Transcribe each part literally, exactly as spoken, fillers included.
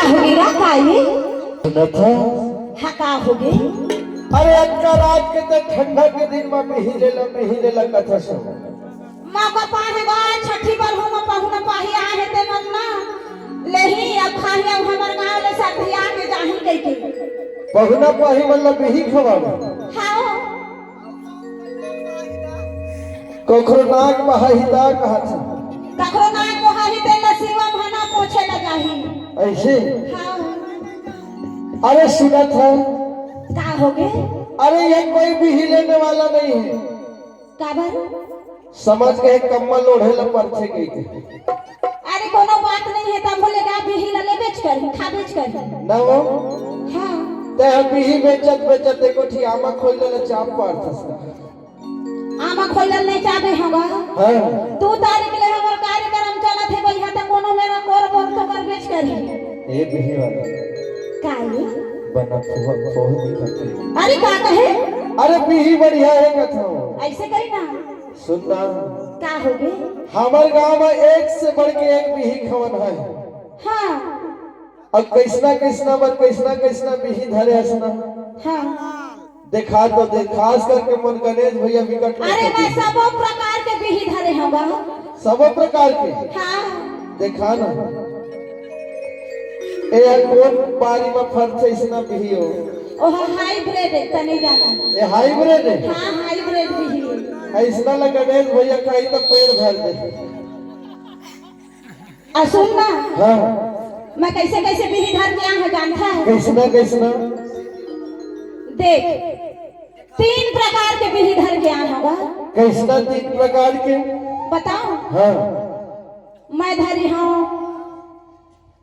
होगे गा काई? सुनत ह? हाँ, का होगे? अरे, अतका रात के त ठंडा के दिन म बिही लेला, बिही लेला कथा सुन। मौका पाहे बा, छठी बरहू म पहुना पाही आहे ते मन ना लेही, अब खाही, अब हमर गाँव ले सधिया के जाही कहिके। पहुना पाही मन ल बिही खवाबे? हाँ। कखरो नाक बहाही ता कहत ह। कखरो नाक बहाही ते ल शिवम हना पोछे ल जाही। ऐसे? हाँ। अरे सुनत ह? का होगे? अरे ये कोई बिही लेने वाला नहीं है। काबर? समझ के कम्बल ओढ़े ल परथे कहिके। अरे कोनो बात नहीं है, तब बोले गा बिही ल लेबेच करही, खाबेच करही। ना वो? हाँ। ते ह बिही बेचत बेचत एको ठी आमा खोइला ल चाप पारथस। आमा खोइला ल नहीं चाबे हवा। हाँ। दू तारीख ले हमर कार्यक्रम चलत हे भैया, त कोनो मेरा कोर बोर तो करबेच करही। ए बिही वाला। काई? बना फोह, फोह दिखत हे। अरे का कहे? अरे बिही बढ़िया हे कथो। ऐसे कही ना। सुन ना। का होगे? हमर गांव म एक से बढ़ के एक बिही खवन हे। हाँ। अब कइसना कइसना बर कइसना कइसना बिही धरे हस ना। हाँ। देखा तो दे, खास करके मोर गणेश भैया विकट अरे मैं सबो प्रकार के बिही धरे हवा। सबो प्रकार के? हाँ। देखा ना। ए ह कोन बारी म फरथे अइसना बिही हो? ओह हाइब्रिड हे, तने जाना। ए हाइब्रिड हे? हाँ, हाइब्रिड बिही हे। अइसना ल गणेश भैया खाही त पेट भर दे। आ सुन ना। हाँ। मैं कइसे कइसे बिही धर के आए हँव जानथा? कइसना कइसना? देख, तीन प्रकार के बिही धर के आए हँव गा। कइसना तीन प्रकार के? बताओ। हाँ। मैं धरी हँव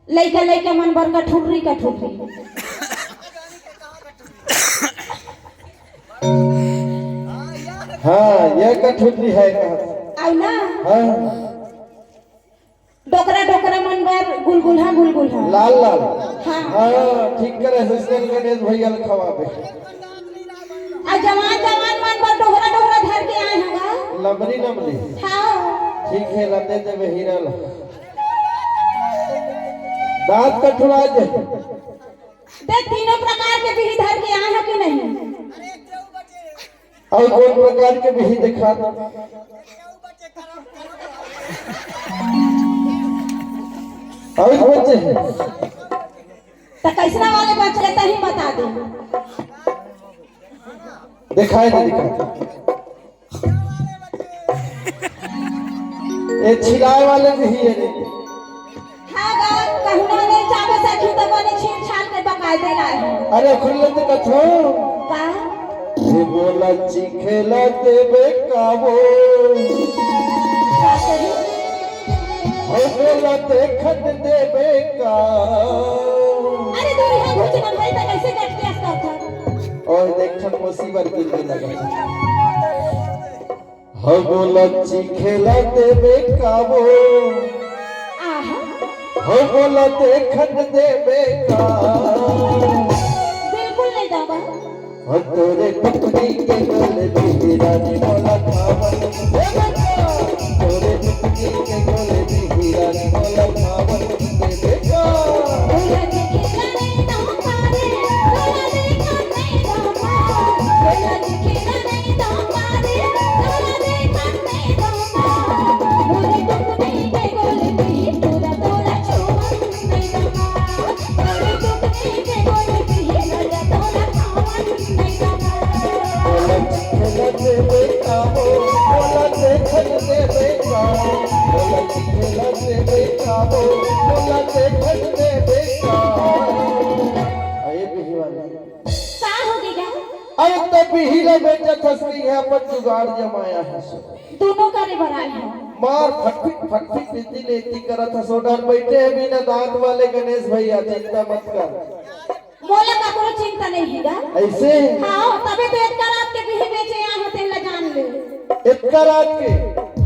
लइका लइका मन बर कठुर्री कठुर्री। हाँ, ये कठुर्री हे कहत। अउ ना? हाँ। डोकरा डोकरा मन बर गुलगुल्हा गुलगुल्हा। लाल लाल। हाँ। हाँ, ठीक करे, सुशील गणेश भैया ल खवाबे। अउ जवान जवान मन बर डोहरा डोहरा धर के आए हँव गा। लमरी लमरी। हाँ। ठीक हे, ला दे देबे हीरा ल। दांत कठुरा जाही। देख, तीनों प्रकार के बिही धर के आए हँव कि नहीं? अउ कोन प्रकार के बिही देखा? अउ बचे हे? त कइसना वाले बचे हे, तहीं बता दे। देखाय दे, देखाय दे। ए छिलाय वाले बिही हे रे। हाँ गा, कहूँ ना नहीं चाबे सखी त बने छील छाल के बकायदे लाए हँव। अरे खुल्ले त कथो। का? हे बोला चिखेला देबे का वो? का कही? हे बोला देखत देबे का? अरे दूर हे घुच ना भाई, त कइसे गट के अस्तर था? ओए देख ठन मुसीबत गिर के लगा। हो बोला चिखेला देबे का वो? आहा। हो बोला देखन देबे का? बिल्कुल नहीं दादा। हो तोरे टुकड़ी के गोल बिही रानी बोला खावन देबे का? तोरे टुकड़ी के गोल बिही रानी बोला खावन देबे का? बोला चिखेला नहीं दादा रे, बोला देखन नहीं दादा, बोला चिखेला नहीं दादा। अरे बिही वाली। का हो गया? अरे त बिही ला बेचत हस कि हे अपन जुगाड़ जमाया हे सो। दोनों करे बर आए हँव। मार फटफिट फटफिट बिजली ले इतनी करत हस, ओ डहर बइठे हे बिना दांत वाले गणेश भैया, चिंता मत कर। मोला ककरो चिंता नहीं हे गा। अइसे? हाँ, तभे तो एतका रात के बिही बेचे आए हँव, तेला जान ले। एतका रात के?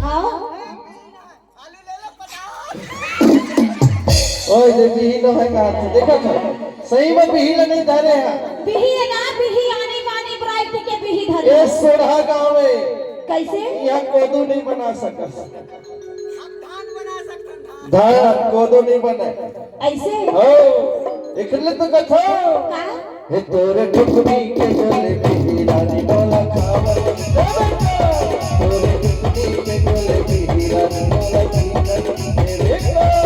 हाँ। ओए, दे बिही नोहे का, देखत हस, सही म बिही ला नहीं धरे हे। बिही हे ना, बिही आनी बानी variety के बिही धरे। ए सोरहा गाँव में। कइसे? इहाँ कोदो नहीं बना सकस। धान, कोदो नहीं बने। अइसे? हो। एखर ले तो कथो। का? हे तोरे टुकड़ी के गोले बिही रानी मोला खावत। हे बेटा, तोरे टुकड़ी के गोले बिही रानी मोला खावत। हे बेटा।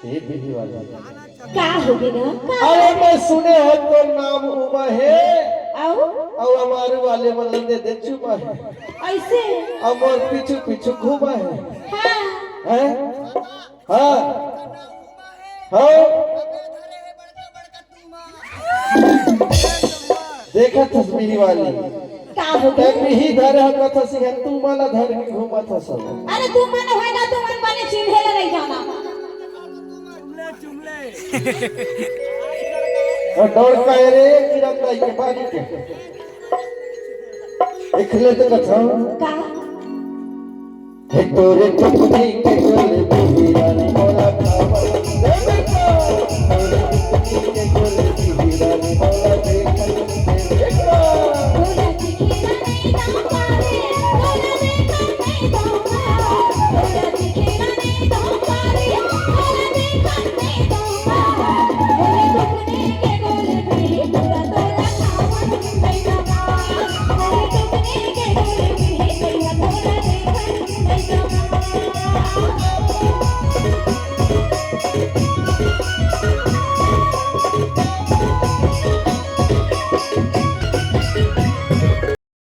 ए बिही वाली। का हो गे ना? का? अरे, मैं सुने हँव तोर नाम उमा हे। अउ? अउ हमारे वाले मन ल दे दे चुमा हे। अइसे? अउ मोर पीछू पीछू घूमा हे। हाँ। हैं? हाँ। हाँ। देखत हस बिही वाली। का हो गे? तैं बिही धरे हस कथस, इहाँ तुमा ला धर के घूमत हस। अरे तुमा ला होय ना, तुमन बने चिन्हे ला नइ जाना। अउ डौड़ का रे, किरण दाई के बारी के। एखर ले तो कथो। का? हे तोरे टुकड़ी के गोले बिही रानी मोला खावत।